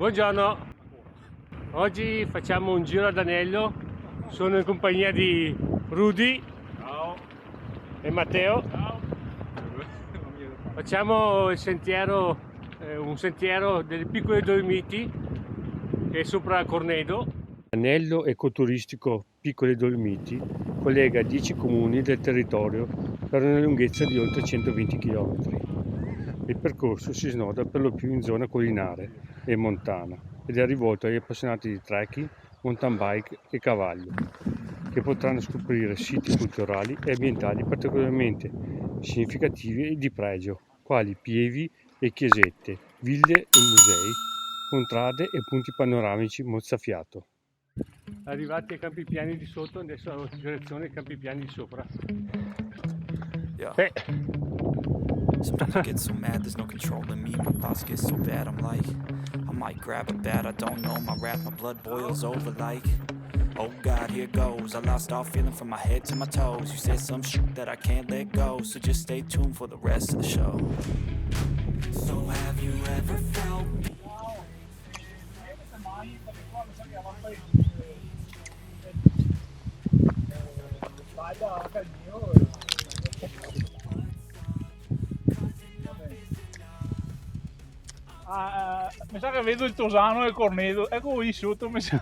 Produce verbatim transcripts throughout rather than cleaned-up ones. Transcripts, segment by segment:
Buongiorno. Oggi facciamo un giro ad Anello. Sono in compagnia di Rudy. Ciao. E Matteo. Ciao. Facciamo il sentiero, eh, un sentiero delle Piccole Dolomiti, che è sopra Cornedo. Anello, ecoturistico Piccole Dolomiti, collega dieci comuni del territorio per una lunghezza di oltre centoventi chilometri. Il percorso si snoda per lo più in zona collinare e montana ed è rivolto agli appassionati di trekking, mountain bike e cavaglio, che potranno scoprire siti culturali e ambientali particolarmente significativi e di pregio, quali pievi e chiesette, ville e musei, contrade e punti panoramici mozzafiato. Arrivati ai Campi Piani di sotto, adesso andiamo in direzione ai Campi Piani di sopra. Yeah. Eh. Sometimes I get so mad, there's no controlling me. My thoughts get so bad, I'm like, I might grab a bat, I don't know my wrath, my blood boils over like, oh God, here goes. I lost all feeling from my head to my toes. You said some shit that I can't let go, so just stay tuned for the rest of the show. So have you ever felt Ah, eh, mi sa che vedo el Tosano e el Cornedo. Eco lì soto, mi sa.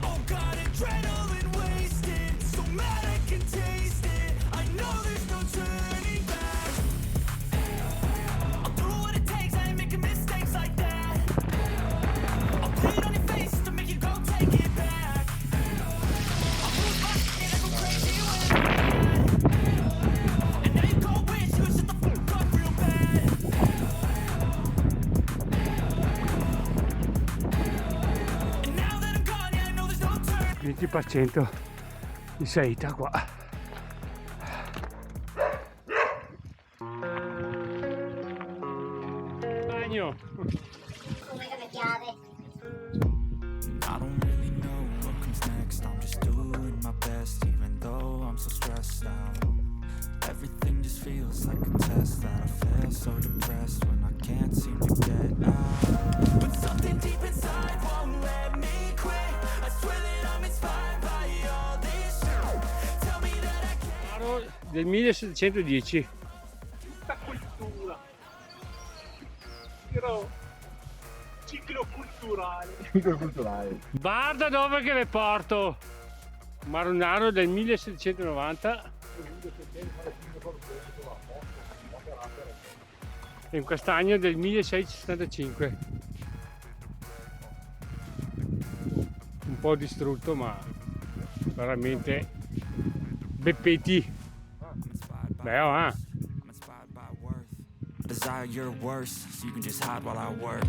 Oh God, adrenaline wasted. So mad I can taste it. I know there's no turning back. I'll do what it takes, I ain't making mistakes like that. I'll bleed on your face to make you go take it back. I'll lose my shit, I go crazy when I'm mad. And now you go wish you shut the fuck up real bad. And now that I'm gone, yeah, I know there's no turning. Venti par cento de saita qua. Bagno. Come che me piace. I don't really know what comes next. I'm just doing my best, even though I'm so stressed out. Everything just feels like a test that I fail, so depressed when I can't seem to get out. But something deep inside won't let me quit. I swear that I'm inspired by all this shit. Tell me that I can't. Del millesetecentodieci. Tutta cultura. Giro cicloculturale. Cicloculturale. Varda dove che ve porto! Marunaro del millesettecentonovanta. E un castagno del milleseicentosettantacinque. Un po' distrutto, ma veramente bei peti. Beh, oh, eh. I desire your worst, so you can just hide while I work.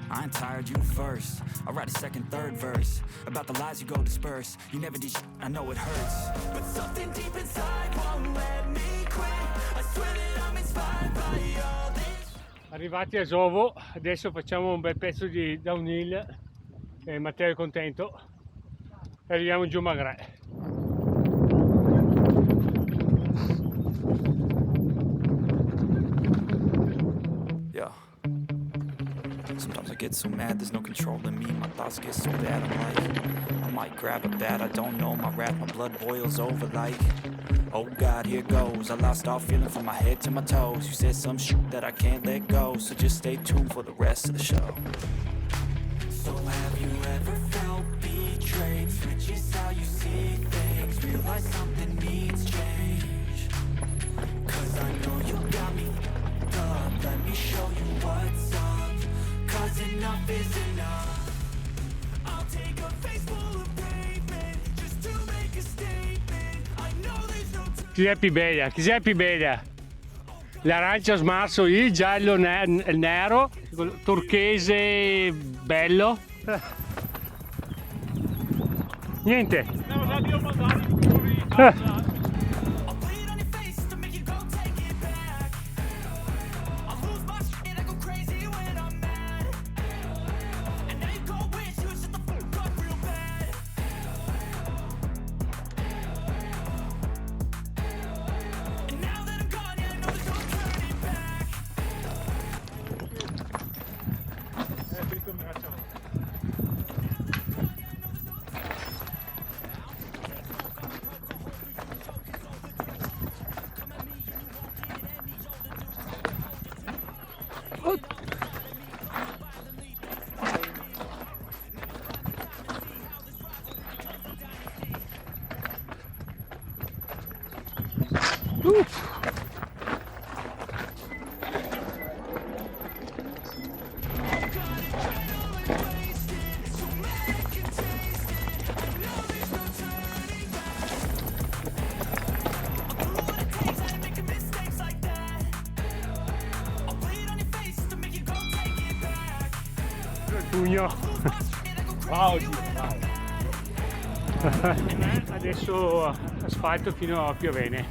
I ain't tired, you first. I'll write a second, third verse about the lies you go disperse. You never did sh-, I know it hurts. But something deep inside won't let me quit. I swear that I'm inspired by all this. Arrivati a Zovo, adesso facciamo un bel pezzo di downhill e Matteo è contento. E arriviamo giù Magrè. Yeah. Sometimes I get so mad, there's no controlling me. My thoughts get so bad, I'm like, I might grab a bat, I don't know my wrath, my blood boils over like, oh God, here goes. I lost all feeling from my head to my toes. You said some shit that I can't let go, so just stay tuned for the rest of the show. So have you ever felt betrayed? Switches how you see things. Realize something needs change. 'Cause I know you got me f-, up. Let me show you what's up. 'Cause enough is enough. I'll take a face full of pavement just to make a statement. I know there's no turning. Chi xe pi bela? Chi xe pi bela? L'arancia smarso, el gialo ne-, nero, turchese belo. Niente. Eh. Pugno. Bravo, Gino, bravo. Adeso asfalto fino a Piovene.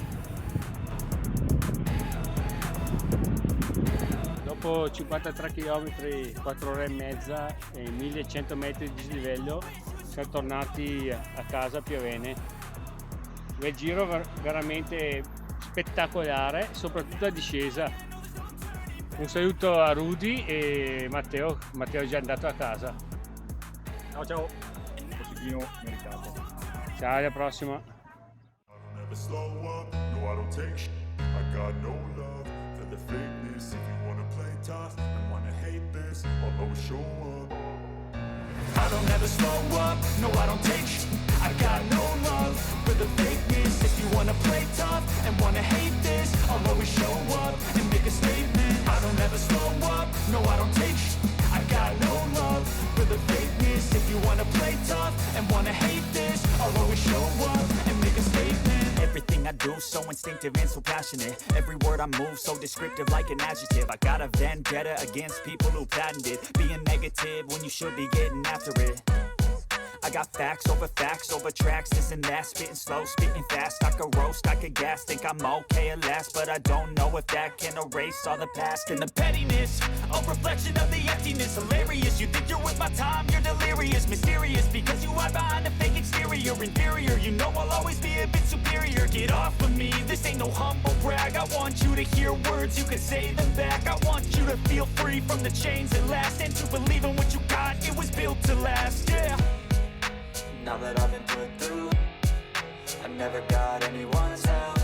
Dopo cinquantatré chilometri, quatro ore e meza e milecento metri de disliveło, semo tornai a casa a Piovene. Bel giro, ver-, veramente spetacolare, sopratuto la discesa. Un saluto a Rudy e Matteo. Matteo xe già ndà a casa. Ciao, ciao. Un positino meritato. Ciao, ala prosima. I don't ever slow up, no, I don't take sh-, I got no love for the fakeness. If you wanna play tough and wanna hate this, I'll always show up. I don't ever slow up, no, I don't take sh-, I got no love for the fakeness. If you wanna play tough and wanna hate this, I'll always show up and make a statement. I don't ever slow up, no, I don't take sh-, I got no love for the fakeness. If you wanna play tough and wanna hate this, I'll always show up and make a statement. Everything I do so instinctive and so passionate. Every word I move so descriptive like an adjective. I got a vendetta against people who patented being negative when you should be getting after it. I got facts over facts over tracks, this and that, spitting slow, spitting fast. I could roast, I could gas, think I'm okay at last, but I don't know if that can erase all the past and the pettiness. A reflection of the emptiness, hilarious. You think you're worth my time, you're delirious, mysterious, because you hide behind a fake exterior. Inferior, you know I'll always be a bit superior. Get off of me, this ain't no humble brag. I want you to hear words, you can say them back. I want you to feel free from the chains that last, and to believe in what you got, it was built to last, yeah. Now that I've been put through, I never got anyone's help.